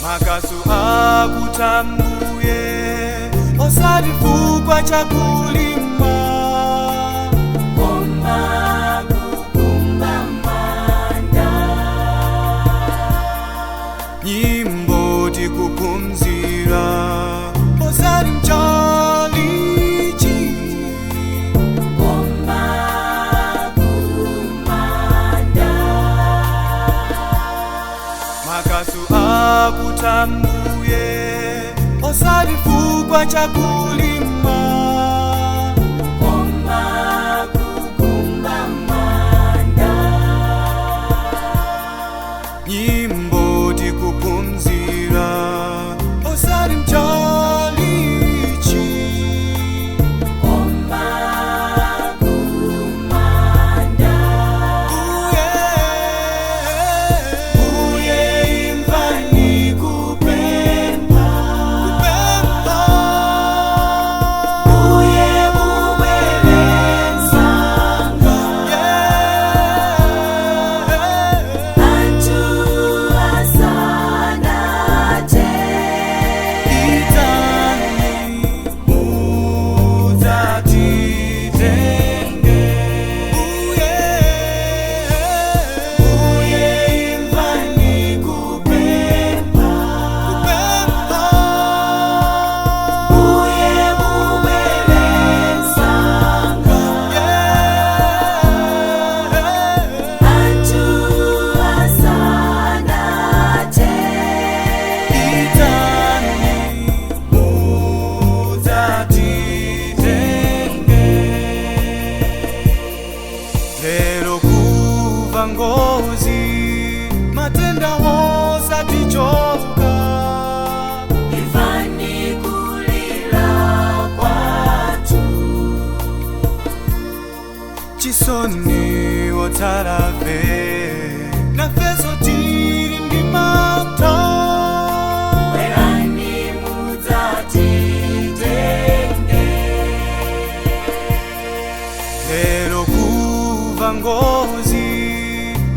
Makasu akutambuye osati chakulima koma kukumba manda nyimbo tikupumzira osati mchalichi koma kumanda makasu akutambuye osati chakulima koma kukumba manda nyimbo tikupumzira osati mchalichi koma kumanda uye uye imvani kupempha kupempha uye ubwere msanga yeah. anthu asanate Itani mudzatitenge uye uye imvani kupempha kupempha uye ubwere msanga yeah. anthu asanate Itani mudzatitenge lero kuva ngozi matenda wosatichoka imvani kulira kwathu chisoni wotsalafe nafeso tili ndi mantha bwerani mudzatitenge lero kuva ngozi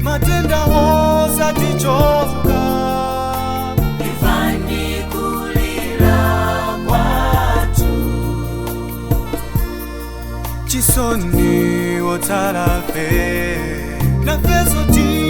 matenda wosatichoka imvani kulira kwathu chisoni wotsalafe nafeso tili